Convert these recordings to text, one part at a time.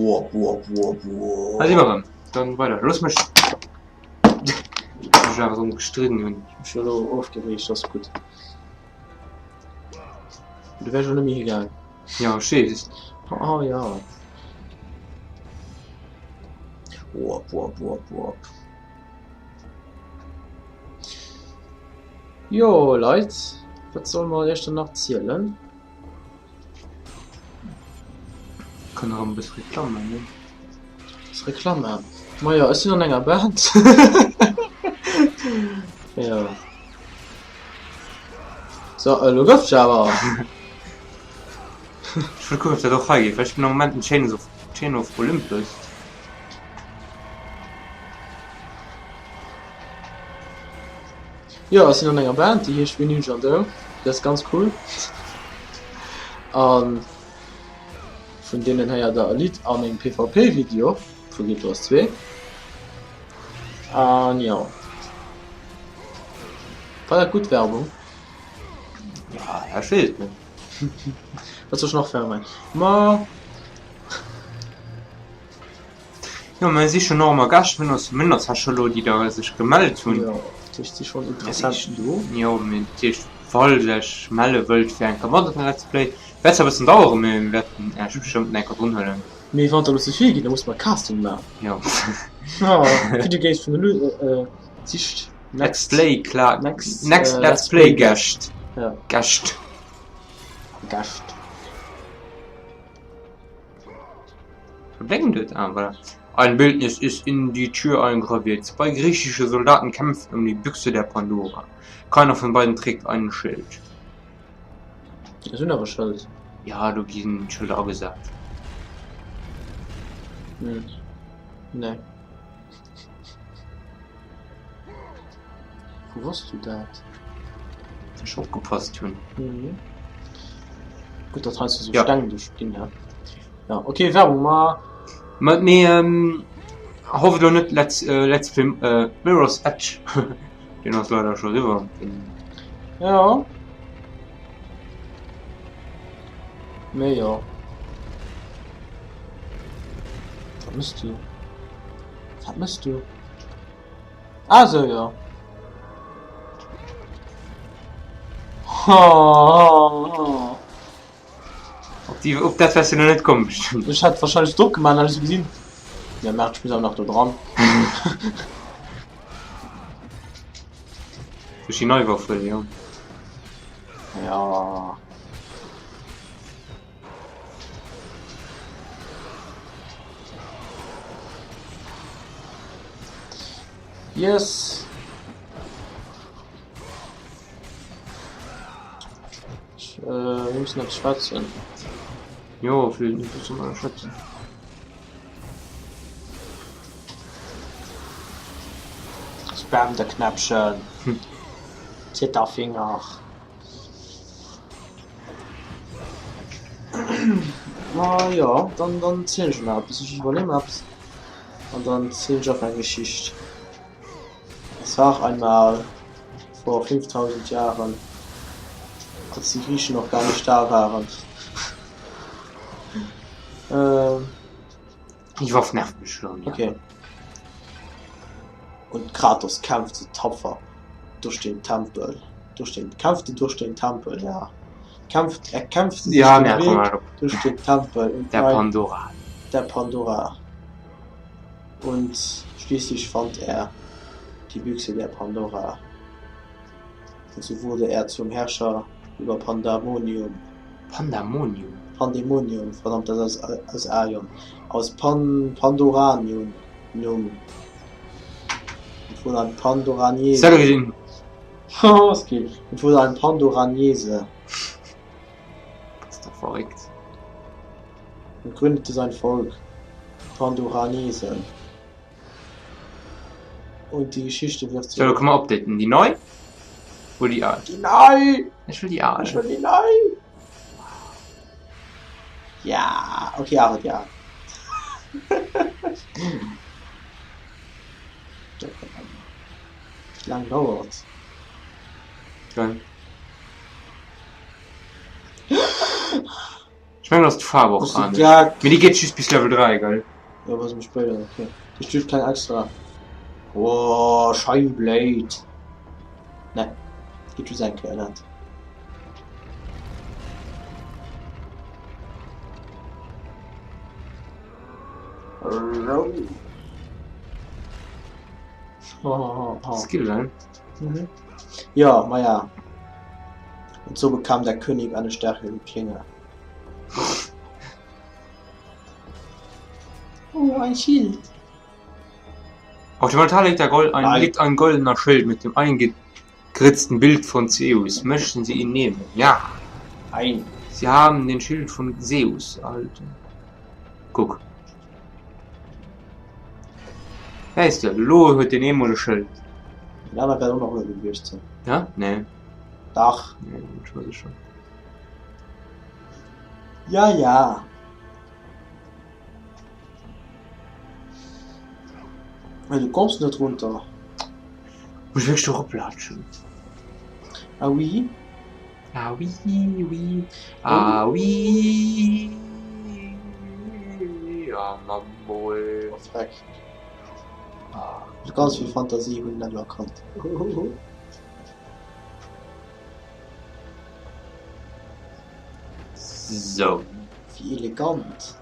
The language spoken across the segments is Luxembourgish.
Boah, boah, boah, boah. Hei si mer erëm. Dann weider. Looss mech mech awer drëm gestridden hunn. Ech hu elo ofgereegt, ass gutt. Du wärs jo net méi higaang. Jo, ech weess. Oh ja. Wop, wop, wop, wop. Jo, Leit, wat solle mer iech dann nach zielen? Kann erëm e bësse Reklamm man, ne? Ass Reklamm man? Majo, ech sinn an enger Band. Jo. So, elo gëff ech awer. Ech wëll kucken, ob dat och hei geet, well ech bin am Moment in Chains of, Chain of Olympus. Jo, ech sinn an enger Band, déi heescht Vinyl Jandou. Déi ass ganz cool. A vun deenen héiert der e Lidd a mengem PvP-Video vu Guild Wars 2. An jo. War dat gutt Werbung? Ja, ech weess et net. Wat soll ech nach Werbung maachen? Ma. Jo, mir si schon och ëmmer Gäscht. Mir hunn eis, mir hunn der zwar scho elo, déi der sech gemellt hunn. Jo, dat heescht, et si schonn Interessenten do. Jo, mee dat heescht, falls Dir Iech melle wëllt fir eng Kéier mat op den Let's Play, wäert zwar e bëssen daueren, mee mir wäerten Iech bestëmmt eng Kéier drun huelen. Mee wann der elo ze vill ginn, da musse mer e Casting maachen. Jo. Video Games vun elo sicht Let's Play, klar. Next, next Let's Play Gäscht. Ja. Gäscht. Gäscht. Blénkt et? Ah, voilà. Ein Bildnis ist in die Tür eingraviert. Zwei griechische Soldaten kämpfen um die Büchse der Pandora. Keiner von beiden trägt einen Schild. Ech hunn awer e Schëld. Ja, do ginn Schëlder agesat. Hm. Nee. Wou wosst du dat? Ech opgepasst hunn. Mhm. Gutt, datt heiansdo sou Ja. Steng do stinn, hä? Ja, okay, Werbung ma. Ma mee ähm, hofft elo net Let's, äh, Let's Play äh, Mirror's Edge. Deen ass leider scho riwwer. Den Ja. Mee jo. Wat mëss du? Wat mëss du? Ah sou, jo. Op déi, op dat wärst du nach net komm bestimmt. Ech hätt wahrscheinlech Drock gemaach an hätt ech gesinn. Ja merde, ech muss awer nach do dran. Duerch déi nei Waffen, jo. Ja. Yes. Äh, wir müssen etwas schwätzen. Jo, fir müssen mal schwätzen. Spam de Knäppchen. Hm. Zitterfinger. Ma jo, dann, dann zielen ech nach eppes. Ech iwwerleeë mer eppes an dann zielen ech einfach eng Geschicht. Es war einmal vor 5000 Jahren, als die Griechen noch gar nicht da waren. Ähm. Déi Waff nervt mech schon, ja. Okay. Und Kratos kämpfte tapfer durch den Tempel. Durch den, kämpfte durch den Tempel, ja. Kämpft, er kämpfte sich Ja, den mer komm Weg halt op. durch den Tempel und Der mein, Pandora. der Pandora. Und schließlich fand er die Büchse der Pandora. Und so wurde er zum Herrscher über Pandamonium. Pandamonium? Pandemonium, verdammt, dat ass aus Aion. Aus Pan Pandoranium. Und wurde ein Pandoraniese. Selwer gesinn. Was geht? Und wurde ein Pandoraniese. Ass doch verréckt. Und gründete sein Volk. Pandoranesen. Und die Geschichte wird So, komm mal updaten. Déi nei oder déi al? Déi nei! Ech wëll déi al. Ech wëll déi nei! Ja, okay, awer déi al. Wéi laang dauert? Geil. Ech mengen ass d'Faarf och anescht. Mee déi geet just bis Level 3, gell? Jo, was méi spéider, okay. Déi just keng extra. Oh, Shiny Blade. Ne, geet just eng Kéier dat. Skill, ne? Mhm. Ja, maja. Und so bekam der König eine stärkere Klinge. Oh, ein Schild. Auf dem Altar liegt, der Gold, ein, liegt ein goldener Schild mit dem eingekritzten Bild von Zeus. Möchten Sie ihn nehmen? Ja. Nein. Sie haben den Schild von Zeus erhalten. Guck. Weess de, elo huet deen eemol e Schëld. Deen anere wäert och nach uewe gewiescht sinn. Ja? Nee. Dach. Nee, ech war sécher. Ja, ja. Mä du kommst net runter. Muss ech wierklech do eroplatschen? Ah oui? Ah oui, oui, ah oui, ah Mammol. Oh freck. Mat ganz vill Fantasie hunn dat elo erkannt. Sou. Wéi elegant.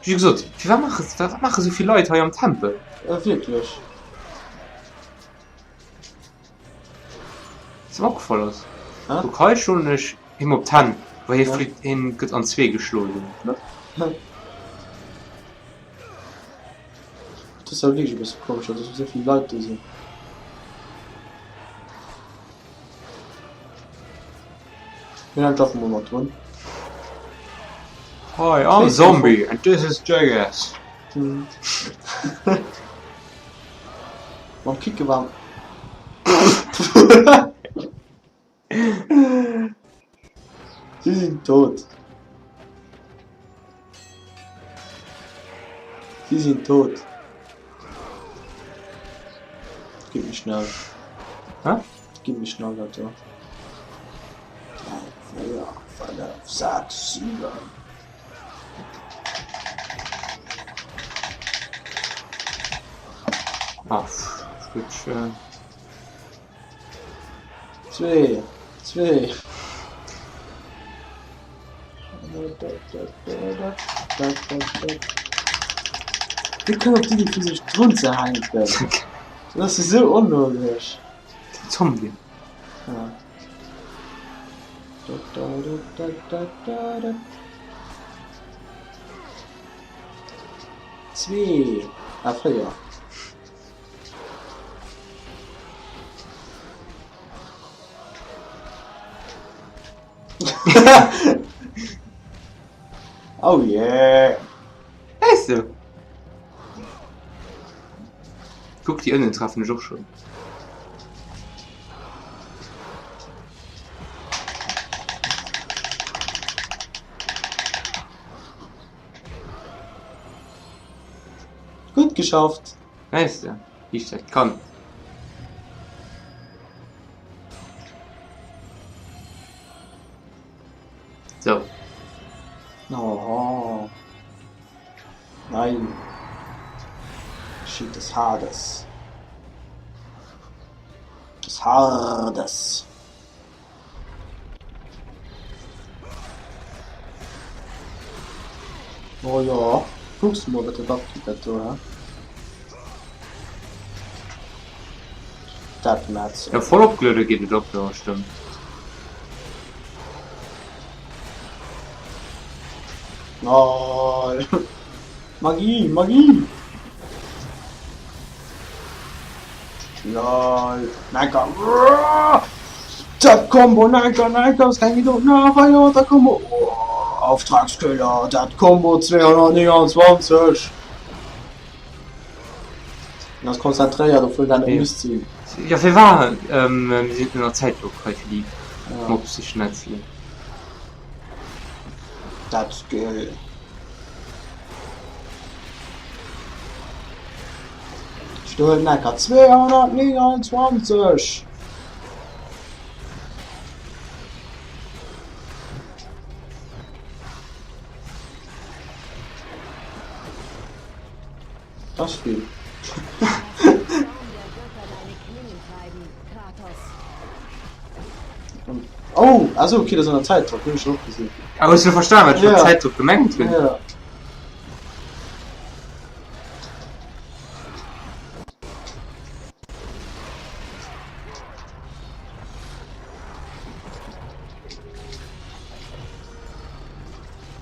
Wéi gesot, firwat maache wat maache sou vill Leit hei am Tempel? Wierklech. Wat mer opgefall ass, kuck hei schloen ech him op d'Hänn, well hie flitt, hien gëtt an zwee geschloen. Dat ass awer wierklech e bësse komesch, datt esou vill Leit do sinn. Mir hänken einfach mol mat drun. Hi, I'm Zombie and this is Jackass. Mam Kicke war. Sie sinn tot. Sie sinn tot. Gib mich schnell. Hä? Gib mich schnell dat do. 3, 4, 5, 6, 7. Ah, gutt. Zwee, zwee. Wéi koum op d'Iddi fir sech drun ze hänken? Dat ass esou onlogesch. Zombie. Ja. Zwee, ah 4. Oh yeah! Weess de? Kuck, déi ënnen treffen ech och schonn. Gutt geschafft! Weess de, wéi ech dat kann? So. Oh. Nein. Schild des Hades. Des Hardes. Oh jo, kucks mol wat dat abgeet dat do he. Dat Metzel. Ja voll opgeluede geet et op, jo stëmmt. Lol. Magie, Magie! Lol. Nanka. Dat Combo, Nanka, Nanka, ass keng Minuten nach, hei mat der Combo. Oh, Auftragskiller, dat Combo 229. En ass konzentréiert, obwuel dat net misst sinn. Ja, fir war, ähm, mir sinn ënner Zäitdruck hei fir déi Mobs ze schnetzelen. Dat Skill. Stullnecker 229! Ass vill. Oh, also okay, das ist an der Zeitdruck, hunn ech och gesinn. Ah, hues du verstan, wat ech mat Ja. Zäitdruck gemengt hunn? Ja.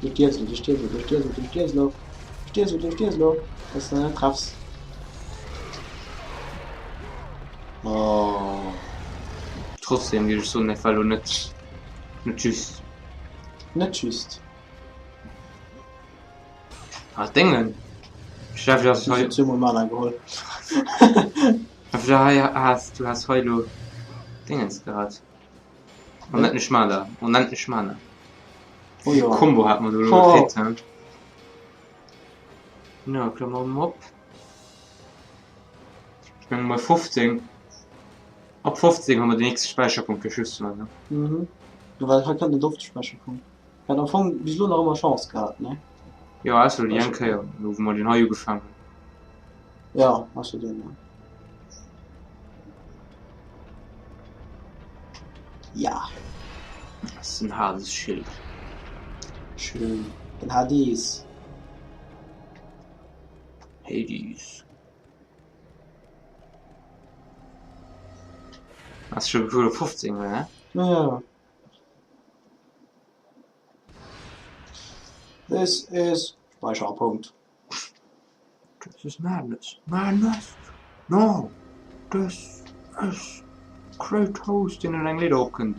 Du stiers lo, du stiers lo, du stiers lo, du stiers lo. Du stiers lo, du stiers lo. Dass du net treffs. Oh. Trotzdem géif ech soen, dat war lo net, net just. Net just. Ah, Déngen. Ech dacht, du has hei. Zwee mol Mana geholl. Hei has, du has hei lo Dingens gehat. Onendlech Mana, onendlech Mana. Oh ja. Combo hat man do lo Oh. gekritt, he? No, klammer mer op. Ech menge mol 15. Ab 15 hu mer den nächste Späicherpunkt fir Schluss ze man, ne? Mhm. Well hei kënnt net oft de Späicherpunkt. Mir hat am Fong bis elo nach ëmmer Chance gehat, ne? Jo, ausser déi eng Kéier, elo wou mer deen hei ugefaangen hunn. Ja, ausser deen, ja. Ja. Dat ass den Hades-Schild. Schön. Den Hades. Hades. Ass scho gefuer 15, ne? Ja. This is Speicherpunkt. This is madness. Madness! No! This is Kratos, deen an eng Leeder opkënnt.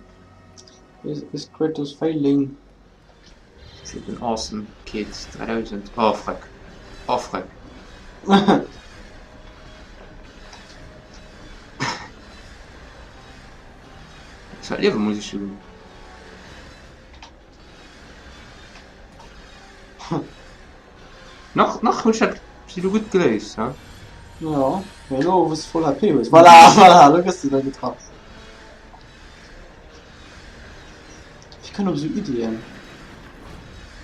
This is Kratos failing. Fir den Awesome Kid 3000. Oh freck. Oh freck. Zwar Liewe muss ich hunn. Nach nach hunn ech dat si du gutt geléist, he? Ja, mee elo wou s de voll HP hues. Voilà, voilà, elo gëss de da getraff. Wie kënnt op esou Iddien?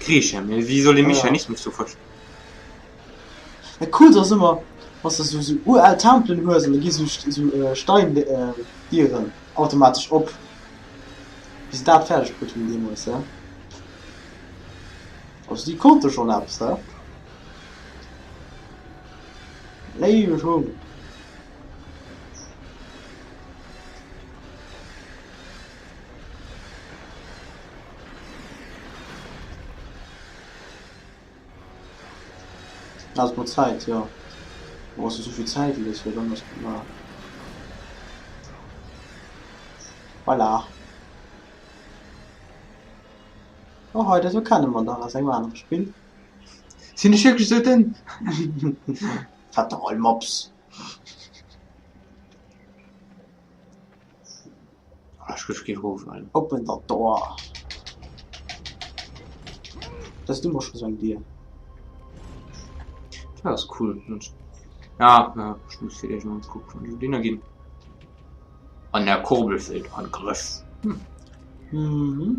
Griechen, mee wéi soll ee Ja. Mechanismus do verstoen? Dat Coolst ass ëmmer, wann s de esou esou ural Tempelen hues an da gi sou sou Steindieren automatesch op. Wéi se dat fäerdeg bruet hunn deemools, he? Also déi konnte schonn eppes, he? Léiwe Schung! Ass mol Zäit, jo. Wann s de souvill Zäit hues, jo dann ass ma. Voilà. Oh hei, dat do kenne mer dach aus engem anere Spill. Sinn ech wierklech esou dënn? Fette Rollmops. Ah, ech géif géif eroffalen. Open the door. Dat ass ëmmer scho sou eng Dier. Dat ass cool. Ja, ja, ech muss fir d'éischt mol kucken, wann ech dohinner ginn. An der Kurbel fehlt ein Griff. Hm. Mhm.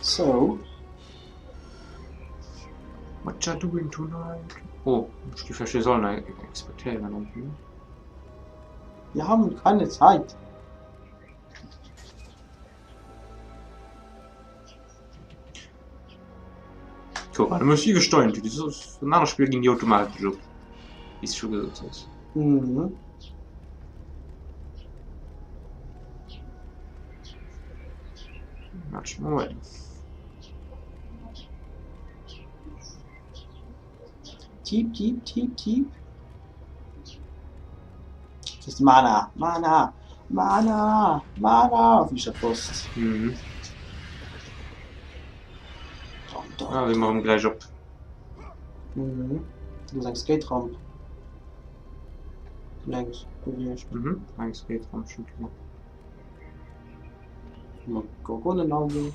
So. What ya doing tonight? Oh, ech gi vläicht sollen exportéieren irgendwie. Wir haben keine Zeit. Guck mal, du musst iwwersteuern, du das an aner Spiller ginn déi automatesch op. Wéi s du scho gesot hues. Mhm. Warte mal. Tiep, tiep, tiep, tiep. Das ist Mana, Mana, Mana, Mana, wéi ech dat wosst. Mhm. Dun, dun. Ah, si mer erëm gläich op. Mhm. Do ass eng Skate-Ramp. Lenks gewiescht. Mhm. Eng Skate-Ramp schon gesinn. Mat Gorgonenauge.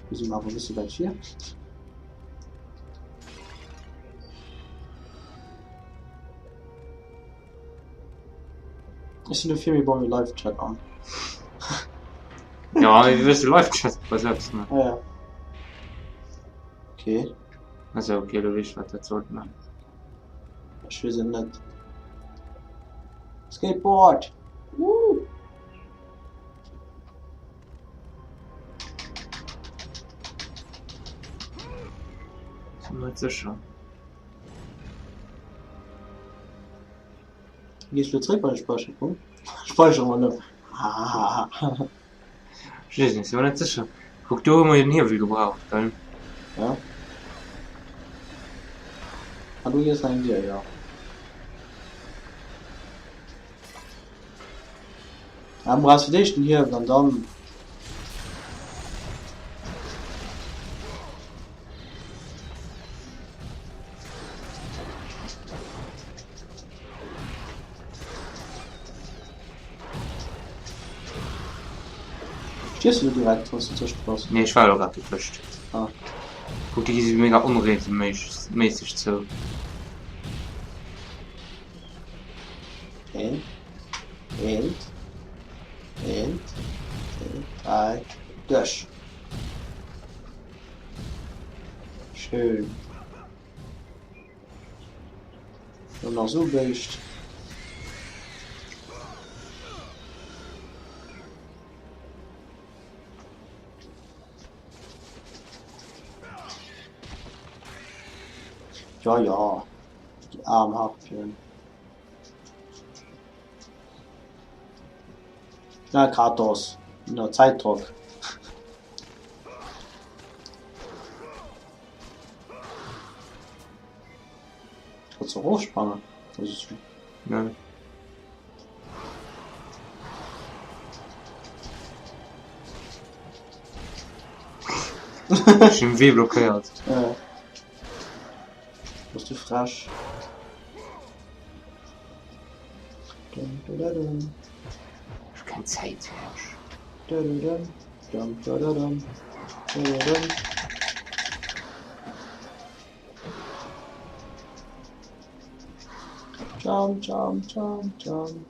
Mir sinn awer e bësse wäit vir. Ech sinn dofir, mir baue Live-Chat an. Ja, wéi wëlls du Live-Chat bei selbst man? Ja, ja. Okay. Also okay, elo weess ech wat dat sollt man. Ech weess et net. Skateboard! Woo! Sinn net sécher. Gees du zréck bei de Speicherpunkt? Speicher mol net. Ech weess net, sinn mer net sécher. Kuck, do hu mer jo den Hiewel gebraucht, gell? Ja. Ah, do hier ass nach eng Dier, jo. Ah, du brauchst fir d'éischt den Hiewel an dann. Stierfs du direkt, wann s du tëscht bass? Nee, ech war elo grad dotëscht. Ah. Kuck, déi gi si mega onregelméisseg zou. Eent, eent, eent, zwee, dräi, duerch. Schön. Dann nach so Béischt. Ja, ja. Die armen Harpien. Schnell, Kratos. Unter Zeitdruck. Kannst du hochspannen? Das ist Nee. Ech hunn Wee blockéiert. Ja. Bist du frech? Dum, dum, dum. Ech hu keng Zäit, Herrsch. Dum, dum, dum, dum, dum, dum, dum. Jump, jump, jump, jump.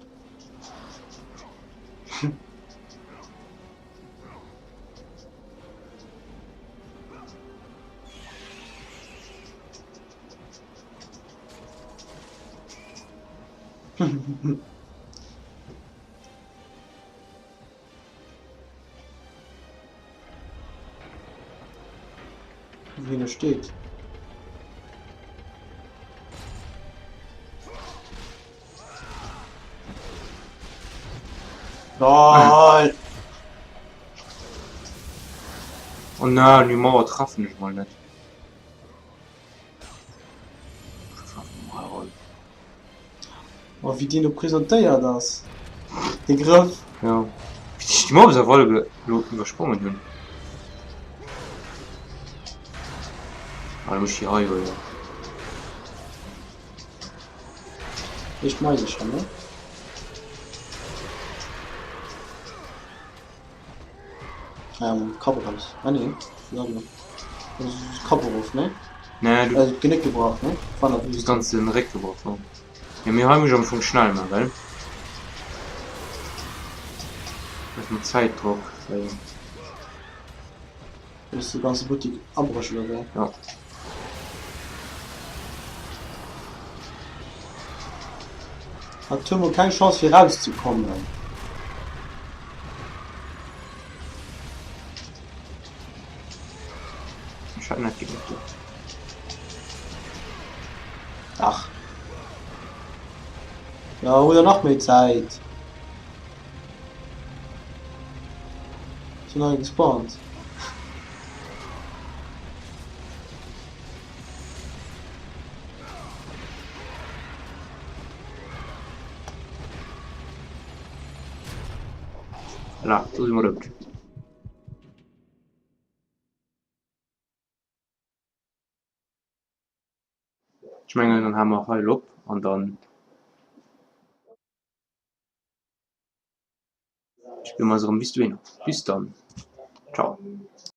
Wou hien steet. LOL! Oh nein, die Mauer treffen ich mal nicht. Oh, wéi deen do presentéiert ass, de Grëff. Ja. Wéi déi déi Mauer awer alle elo iwwersprongen hunn. Ah, da muss ech déi hei huelen. Éischt Maisecher, ne? Ah, mam Kapp eraus. Ah, nee. Ja, genau. Kapp erof, ne? Nee, du. Also d'Genéck gebrach, ne? Voilà, du ganz den Réck gebrach, ja. Ja, mir hei muss ich am Fong schnell man, gell? Das mat Zäitdrock, weil. Wëlls de ganze Buttik abréchen, oder wéi? Ja. Hat huet mol keng Chance fir rauszekommen. Ech hat net geduecht. Dach. Ja, oder nach méi Zäit. Sinn alle gespawnt. Voilà, do si mer dout. Ech mengen, dann hale mer hei elo op an dann. Spille mer eis erëm bis dohinner. Bis dann, ciao.